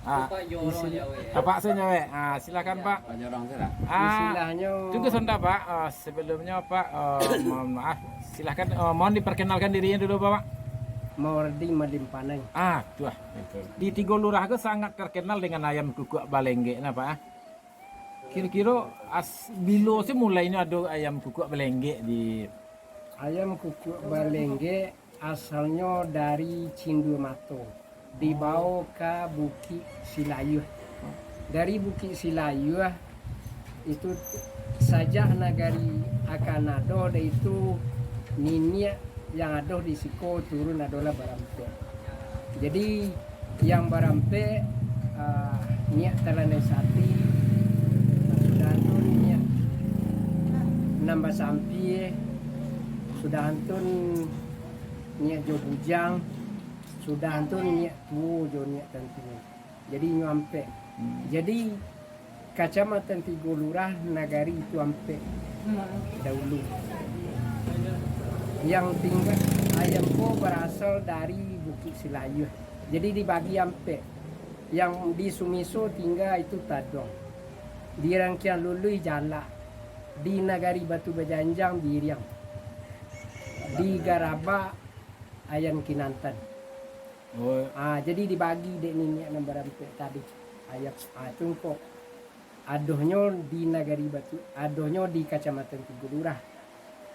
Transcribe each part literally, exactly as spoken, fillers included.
Ah, Pak Jorong isi-, Jawek. Apak se Jawek. Ah, silakan, Pak. Pak Jorong se lah. Ah, istilahnya tunggu sebentar, Pak. Ah, sebelumnya, Pak, ah, mohon maaf. Silakan, ah, mohon diperkenalkan dirinya dulu, Pak. Mawardi Malimpaneng. Ah, tu ah. Di Tigo Lurah ke sangat terkenal dengan ayam kukuak balenggek, nah, Pak, ah. Kiro-kiro as-, bilo se mulainyo ado ayam kukuak balenggek di Ayam kukuak balenggek asalnyo dari Cindua Mato, dibawo ka Bukik Silayuah. Dari Bukik Silayuah itu, sajak nagari akan ado, dek itu niniak yang ado di siko turun adolah barampek. Jadi, yang barampek, ah, Niak Talanai Sati, sudah tu Niak Nan Basampie, sudah tu Niak Jo Bujang, sudah tu Niak Tuo jo Niak Tantu. Jadi, inyo ampek. Hmm. Jadi, Kacamatan Tigo Lurah, nagari itu ampek dahulu. Yang tingga, ayam ko barasal dari Bukik Silayuah. Jadi dibagi ampek. Yang di Sumiso tingga itu Taduang. Di Rangkiang Lului Jalak. Di Nagari Batu Bajanjang Biriang. Di Garabak Ayan Kinantan. Oh. Ah, jadi dibagi dek niniak nan barampek tadi. Ayam, ah, tu kok. Adohnyo di Nagari Batu, adohnyo di Kacamatan Tigo Lurah.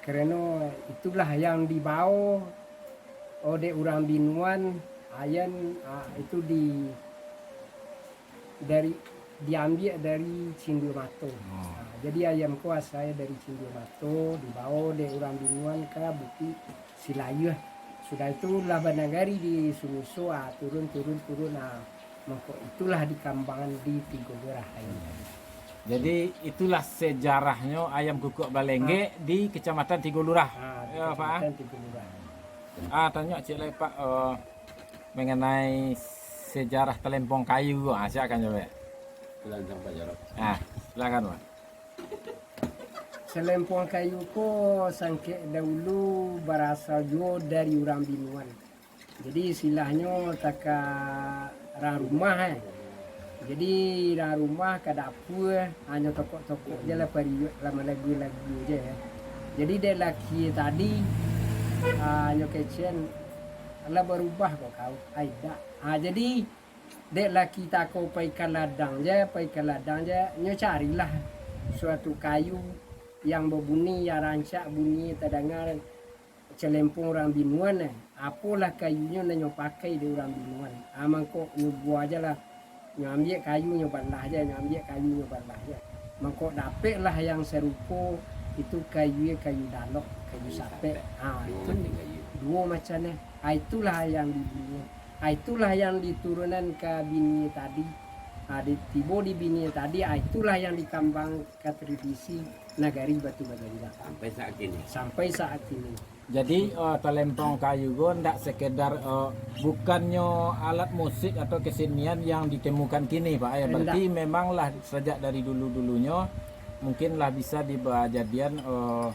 Karano itulah yang dibawo, oh, dek urang Binuan, Ayan, ah, itu di, dari, diambiak dari Cindua Mato. Oh. Ah, jadi ayam ko asalnyo dari Cindua Mato, dibawo dek urang Binuan ka Bukik Silayuah. Sudah itu lah banagari di Sumiso, ah, turun, turun, turun, ah, mangko itulah dikambangkan di Tigo Lurah ayam. Jadi, itulah sejarahnyo ayam kukuak balenggek di Kecamatan Tigo Lurah. Ah, di Kecamatan Tigo Lurah. Ah, tanyo ciek lai, Pak, eh, mengenai sejarah Talempong Kayu, ah, silakan jawab. Silakan, Pak Jarot. Ah, silakan, Pak. Talempong Kayu ko sangkek dahulu barasal juo dari urang Binuan. Jadi, istilahnyo taka rang rumah, eh. Jadi, rang rumah ka dapua, hanyo tokok-tokok je lah, pariuak lah, malagu-lagu je, eh. Jadi, dek laki tadi, ah, nyo kecen, lah barubah kok kau, ai dak. Ah, jadi, dek laki tako pai ka ladang je, pai ka ladang je, nyo carilah suatu kayu yang babuni, yang rancak bunyi tadanga, calempong urang Binuan, eh. Apolah kayunyo nan nyo pakai dek urang Binuan. Ah, mangko nyo buah je lah. Nyo ambiak kayu, nyo balah je, nyo ambiak kayu, nyo balah je. Mangko dapeklah yang sarupo, itu kayu, kayu dalok, kayu sapek. Ah, duo itu macam kayu. Duo macam, eh. Ah, itulah yang di Binuan. Ah, itulah yang diturunan ka bini tadi. Ah, di, tibo di bini tadi, ah, itulah yang dikambang ka tradisi Nagari Batu Bajanjang. Sampai saat kini. Sampai saat kini. Jadi, eh, talempong kayu ko ndak sekedar, eh, bukannyo alat musik atau kesenian yang ditemukan kini, Pak, ya. Berarti memanglah sejak dari dulu-dulunyo mungkinlah bisa dibajadian, eh,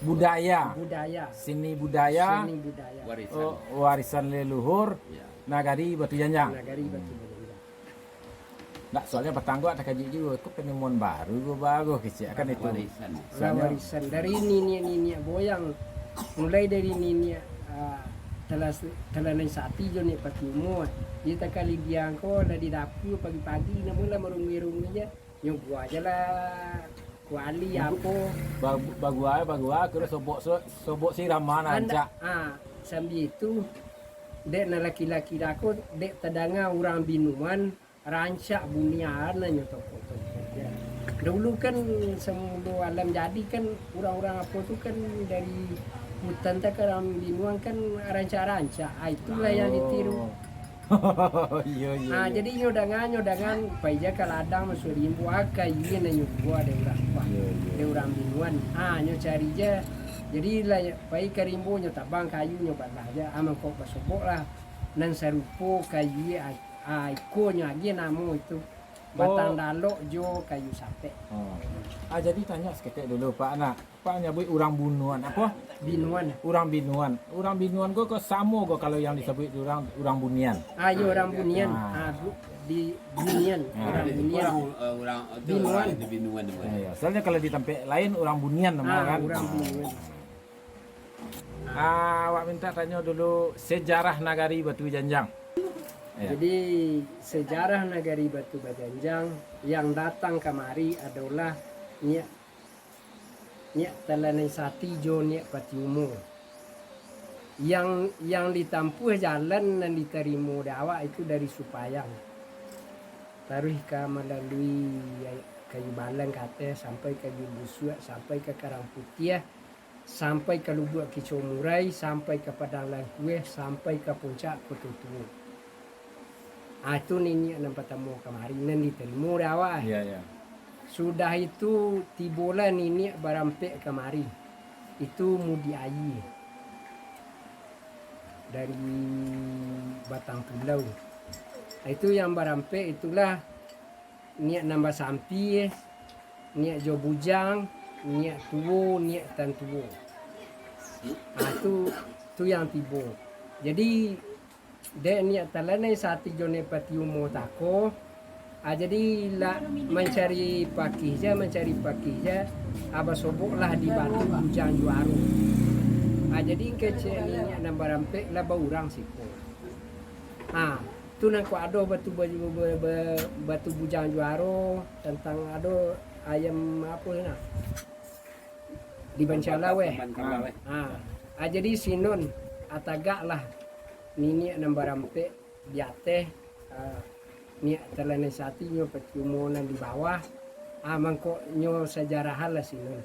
budaya. Budaya. Seni budaya. Seni budaya. Warisan. Eh, warisan leluhur. Ya. Nagari Batu Janjang. Nagari Batu Bajanjang. Ndak, soalnyo patang ko ado kaji juo, ko penemuan baru ko, bagus kecek kan itu. Warisan. Lah, soalnyo warisan dari niniak-niniak boyang, mulai dari niniak, ah, Talas-, Talanai Sati jo Niak Pati Umua. Di takali biang ko lah di dapua pagi-pagi, namo lah marunguih-runguih je. Nyo buah je lah kuali apo. Ba-, bagua, bagua, kiro sobok, so-, sobok siraman rancak. Ah, sambia itu, dek nan laki-laki dako, dek tadanga urang Binuan, rancak bunian nyo tokok-tokok je. Dulu kan samulo alam jadi kan urang-urang apo tu kan dari hutan tak ka urang Binuan kan rancak-rancak. Ah, itulah yang ditiru. Oh. Iyo, iyo, iyo. Ah, jadi nyo dangan, nyo dangan, pai je ka ladang masuak rimbo, ah, kayu nan nyo buah dek urang, iyo, iyo, dek urang Binuan. Ah, nyo cari je. Jadi lah pai ka rimbo, nyo tabang kayu, nyo balah je. Ah, mangko basobok lah. Nan sarupo kayu, ah, ah, iko nyo agiah namo itu. Batang dalok jo kayu sapek. Oh. Ah, jadi tanyo saketek dulu, Pak, nak. Pak nyabuik urang Bunuan, apo? Binuan. Urang Binuan. Urang Binuan ko, ko samo ko kalau yang disabuik urang, urang Bunian? Ah, iyo, urang Bunian. Ah. Ah, bu-, Di Binian, Ah. urang Binian. Urang, eh, urang, tu Binuan. urang di Binuan tu. Ya, ya. Soalnya kalau di tampek lain urang Bunian namo Ah, kan. urang Ah. Binian. Ah, awak minta tanyo dulu sejarah nagari Batu Janjang. Ya. Jadi, sejarah nagari Batu Bajanjang yang datang kamari adolah Niak, Niak Talanai Sati jo Niak Pati Umo. Yang, yang ditampuah jalan nan ditarimo dek awak itu dari Supayang, taruih ka malalui Kayu Balang ka ateh, sampai ka Kayu Busuak, sampai ka Karang Putiah, sampai ka Lubuak Kicau Murai, sampai ka Padang Langkueh, sampai ka Puncak Koto Tuo. Ah, itu niniak nan patamo kamari, nan ditarimo dek awak. Ya, ya. Sudah itu, tibolah niniak barampek kamari. Itu mudiak aia dari Batang Pulau. Itu yang barampek itulah Niak nan basampi, Niak Jo Bujang, Niak Tuo, Niak Tan Tuo. Ah, tu, tu yang tibo. Jadi, dek Niak Talanai Sati jo Niak Pati Umo tako, ah, jadi lah mancari pakih ja, mancari pakih ja, ah, basoboklah di Batu Bujang Juaro. Ah, jadi kecek niniak nan barampek lah baurang siko. Ah, tu nan kok ado batu baju, ba-, ba-, Batu Bujang Juaro, tantang ado ayam apo tu nah. Di Bancalau, weh. Bancalau, weh. Ah, ah, jadi sinon, ah, tagaklah niniak nan barampek di ateh, ah, Niak Talanai Sati nyo Pati Umo nan di bawah, ah, mangko nyo sajarahan lah sinon.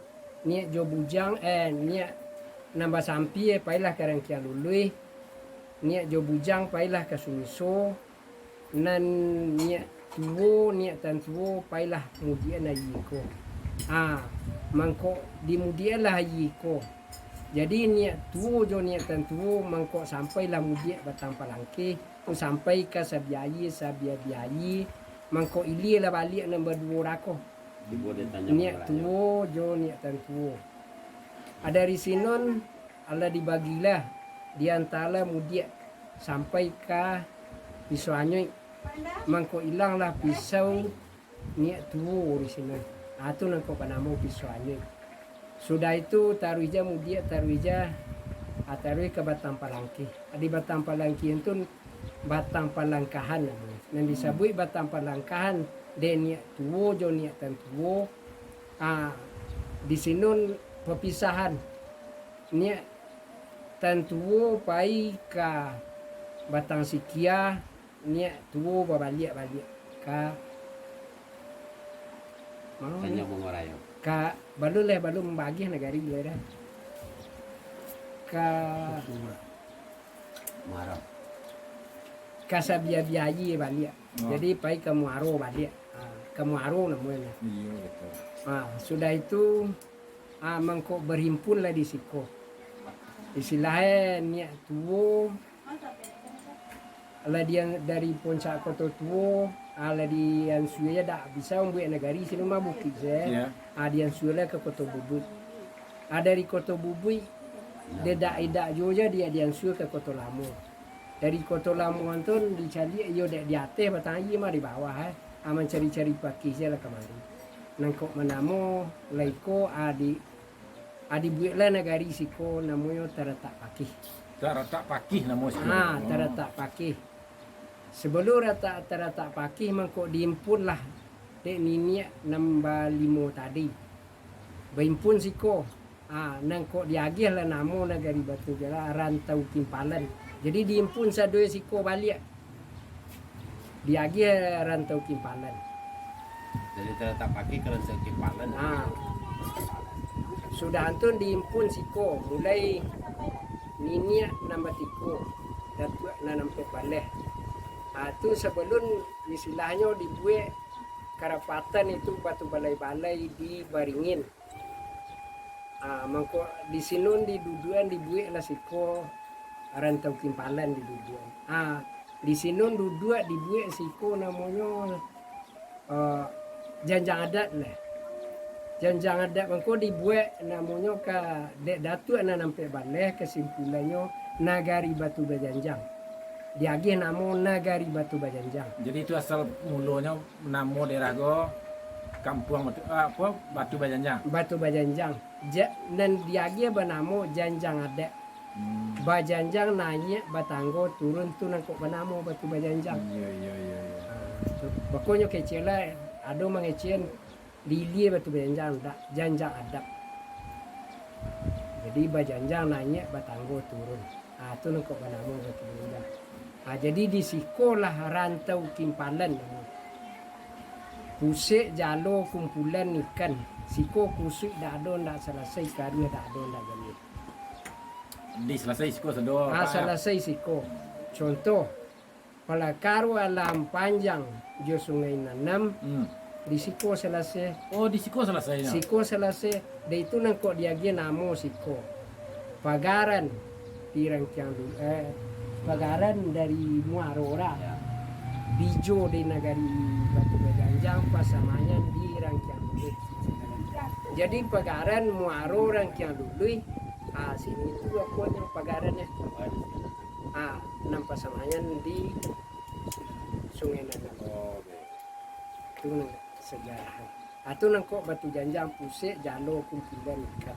Niak Jo Bujang, eh, Niak nan basampi, eh, pailah ka Rangkiang Luluih, Niak Jo Bujang pailah ka Sumiso, nan Niak Tuo, Niak Tan Tuo, pailah mudiakan aia ko. Ah, mangko dimudiakanlah aia ko. Jadi, Niak Tuo jo Niak Tan Tuo mangko sampailah mudiak Batang Palangkeh, sampai ka Sabiaia, Sabiabiaia, mangko ilialah baliak nan baduo dako. Tibo di Tanjung Niak Merayu. Tuo jo Niak Tan Tuo. Ah, dari sinon, alah dibagilah, diantalah mudiak sampai ka Pisau Anyuik. Mangko ilanglah Pisau Niak Tuo di sinon. Ah, tu nan kok banamo Pisau Anyuik. Sudah itu, taruih ja mudiak, taruih ja, ah, taruih ka Batang Palangkeh. Di Batang Palangkeh tu Batang Palangkahan namonyo. Nan disabuik Batang Palangkahan dek Niak Tuo jo Niak Tan Tuo, ah, di sinon papisahan. Niak Tan Tuo pai ka Batang Sikia, Niak Tuo babaliak baliak ka, mano ni? Tanjung Bungo Raya. Ka, balun lai, balun bagiah nagari lai dah. Ka Muaro. Ka Sabiabiaia baliak. Oh. Jadi, pai ka Muaro baliak. Ha, ka Muaro namonyo. Iyo, betul. Ha, sudah itu, ha, mangko barhimpunlah di siko. Istilahnyo Niak Tuo, lah di an-, dari Puncak Koto Tuo, ha, lah diansua ja, dak bisa mambuek nagari, sinan mah bukik se. Iyo. Ha, diansualah ka Koto Bubuik. Ha, dari Koto Bubuik, dedak-edak juo ja dia diansua ka Koto Lamo. Dari Koto Lamo tu dicaliak iyo dek di ateh batang aia mah di bawah, eh. Ha, mancari-cari pakih se lah kamari. Nan kok manamo lai ko, ha, di, ha, dibueklah nagari siko namonyo Taratak Pakih. Taratak Pakih namo siko. Ha, oh. Taratak Pakih. Sabalun Ratak-, Taratak Pakih mangko diimpunlah dek niniak nan balimo tadi. Baimpun siko, ha, nan kok diagiahlah namo nagari Batu Jala Rantau Kimpalan. Jadi diimpun sadonyo siko baliak. Diagiah Rantau Kimpalan. Jadi Taratak Pakih ka Rantau Kimpalan. Ha. Sudah antun diimpun siko, mulai niniak nan batiko, datuak nan ampek baleh. Ha, tu sabalun istilahnyo dibuek karapatan itu batu balai-balai di Baringin. Ah, mangko di sinon diduduakan dibueklah siko Rantau Kimpalan diduduakan. Ah, di sinon duduak dibuek siko namonyo, eh, janjang adat lah. Janjang adat mangko dibuek namonyo ka dek datuak nan ampek baleh, kasimpulannyo Nagari Batu Bajanjang. diagiah namo Nagari Batu Bajanjang. Jadi itu asal mulonyo namo daerah ko Kampuang Batu, ah, apa, Batu Bajanjang. Batu Bajanjang. Ja-, nan diagiah banamo Janjang Adat. Hmm. Bajanjang naiak, batanggo turun, tu nan kok banamo Batu Bajanjang. Iyo, iyo, iyo, iyo. Ha, tu. Bakonyo kecek lah, ado mangecekan Lilia Batu Bajanjang, dak, Janjang Adat. Jadi, bajanjang naiak, batanggo turun. Ah, tu nan kok banamo Batu Bajanjang. Ah, jadi di siko lah Rantau Kimpalan namo. Pusek jalo kumpulan ikan. Siko kusuik dak ado ndak salasai, karuah dak ado ndak jadi. Di salasai siko sado, Ah, Pak. Salasai siko. Contoh, Palakaro Alam Panjang jo Sungai Nanam, Hmm. di siko salasai. Oh, di siko salasai, ya? Siko salasai, dari itu nan kok diagiah namo siko. Pagaran di Rangkiang Lu-, eh, Pagaran dari Muaro, dak? Ya. Bijo di Nagari Batu Bajanjang, pasamayan di Rangkiang Luluih. Jadi, Pagaran, Muaro, Rangkiang Luluih, ah, sini tu apo nyo Pagaran, ya? Ah, nan pasamayan di Sungai Nanam. Oh, oke. Itu nan sejarah. Ah, tu nan kok Batu Janjang pusek jalo kumpulan ikan.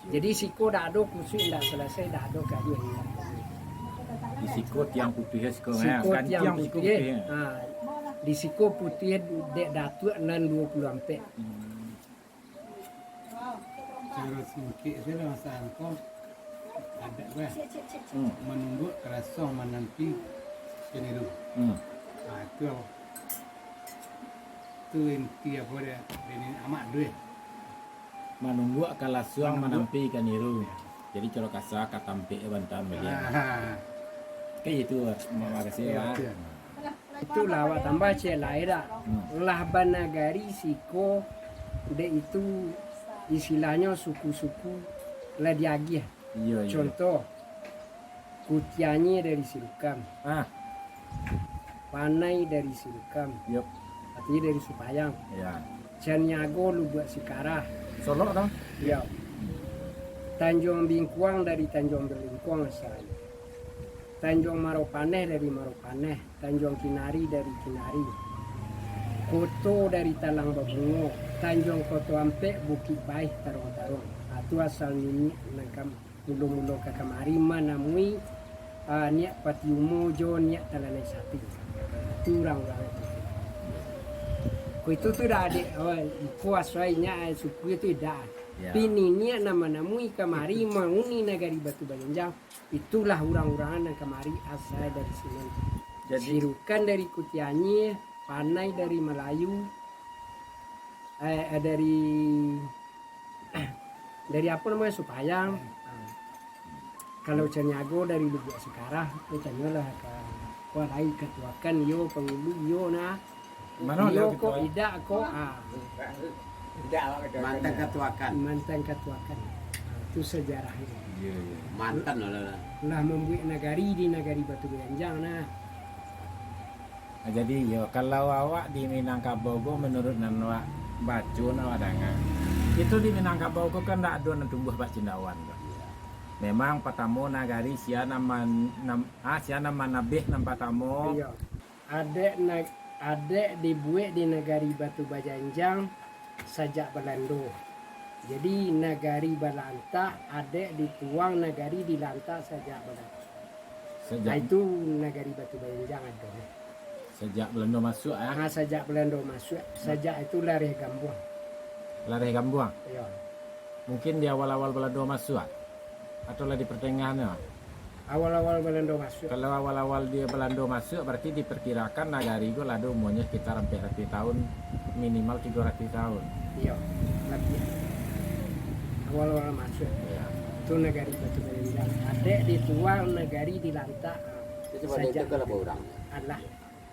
Jadi, siko dak ado kusuik ndak salasai, dak ado karuah ndak jadi. Di siko tiang putuih siko, Siko eh, tiang gantiang siko putuih, putuih, eh. Ha, di siko putuih dek Datuak nan duo puluah ampek. Hmm. Caro singkek sajo, masalah ko adat, bah. Hmm. Manunduak kalasuang manampi kaniru. Hmm. Ha, itu, itu inti apo dia, dari niniak mamak tu, eh. Manunduak kalasuang Manunduak. manampi kaniru. Ya. Jadi, caro kasa ka tampek bantahan baliak. Ah. Kan itu, makasih, Ya, ya. betul. Itulah awak tambah ciek lai dak. Hmm. Lah banagari siko, dek itu istilahnyo suku-suku lah diagiah. Iyo, iyo. Contoh, Kutianyie dari Silukam. Ah. Panai dari Silukam. Yup. Artinyo dari Supayang. Ya. Caniago Lubuak Sikarah. Solok tu? Iyo. Tanjuang Bingkuang dari Tanjuang Balingkuang asalnyo. Tanjuang Maropaneh dari Maropaneh. Tanjuang Kinari dari Kinari. Koto dari Talang Babungo. Tanjuang Koto Ampek, Bukik Baih, Taruang-Taruang. Ah, tu asal niniak nan kam-, mulo-mulo ka kamari manamui, ah, Niak Pati Umo jo Niak Talanai Sapi. Tu urang-urang itu. Ko itu tu dak adek, oh, iko asuai nyo, eh, suku itu dak. Ya. Pi niniak nan manamui kamari, mauni nagari Batu Bajanjang, itulah urang-urang nan kamari asal dari sinan. Jadi Sirukan dari Kutianyie, Panai dari Malayu, eh, eh, dari Dari apo namonyo, Supayang. Hmm. Kalau Caniago dari Lubuak Sikarah, tu tanyolah ka, kuah lai katuakan iyo, pangulu iyo nah. Mano Iyo lah kok, ketua? Idak kok, ah. Mantan katuakan. Mantan katuakan. Ah, tu sejarahnyo. Iyo, iyo. Mantan lah, lah. Lah mambuek nagari di nagari Batu Bajanjang nah. Ah, jadi, iyo, kalau awak di Minangkabau ko, menurut nan awak baco, nan awak danga, itu di Minangkabau ko kan ndak ado nan tumbuah bak cindawan tu. Memang patamo nagari sia nan man-, nan, ah, sia nan manabeh nan patamo. Iyo. Adek na-, adek dibuek di nagari Batu Bajanjang sajak Balando. Jadi, nagari balantak, adek dituang nagari dilantak sajak Balando. Sajak Nah, itu nagari Batu Bajanjang ado. Sajak Balando masuak, ah? Ha, sajak Balando masuak. Sajak itu Lareh Gambuang. Lareh Gambuang? Iyo. Mungkin di awal-awal Balando masuak? Atau lah di pertengahannyo? Awal-awal Balando masuak. Kalau awal-awal di Balando masuak, berarti diperkirakan nagari ko lah ado umurnyo sekitar ampek ratuih tahun, minimal tigo ratuih tahun. Iyo, labiah. Awal-awal masuak. Iyo. Tu nagari Batu Bajanjang. Adek dituang, nagari dilantak. Itu sebenarnya Sajak itu kalau berurang. Alah.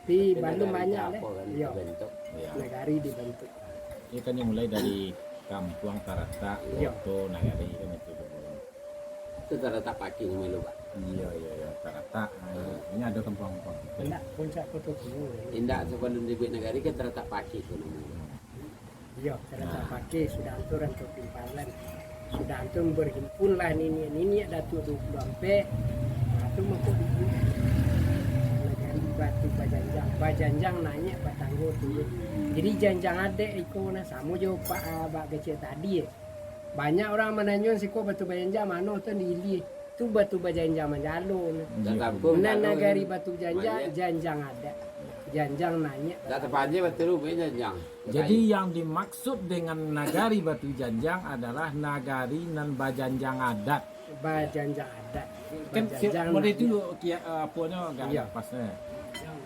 Tapi Tapi balum nagari banyak tu leh. apo kan Iyo. dibentuk? Iyo. Nagari dibentuk. Iyo kan dimulai dari kampuang taratak, Iyo. koto, nagari kan itu semua. Itu taratak pakih namo lu, Pak? Iyo, iyo, iyo, taratak. Nah, ini ado kampuang-kampuang. Indak, Puncak Koto Kuno. Indak, sebelum dibuek nagari kan taratak pakih tu namo. Iyo, taratak Nah. pakih, sudah tu Rantau Kimpalan. Sudah tu berhimpunlah niniak-niniak Datuak Duo Puluah Ampek. Nah, tu mako di-, Batu bajanjang, bajanjang naiak, batanggo turun. Jadi janjang adat iko nah samo jo pak, ah, bak kecek tadi, eh. Banyak urang mananyo siko batu bajanjang mano tu di ilia. Tu batu bajanjang manjalo nah. Nan nagari batu janjang, janjang adat. Janjang naiak. Dak tapajai batu tu, bukan janjang. Jadi yang dimaksud dengan nagari batu janjang adalah nagari nan bajanjang adat. Bajanjang adat. Kan Bajanjang model itu naiak. Yo, kia, eh, aponyo agak Iya. Pasnya.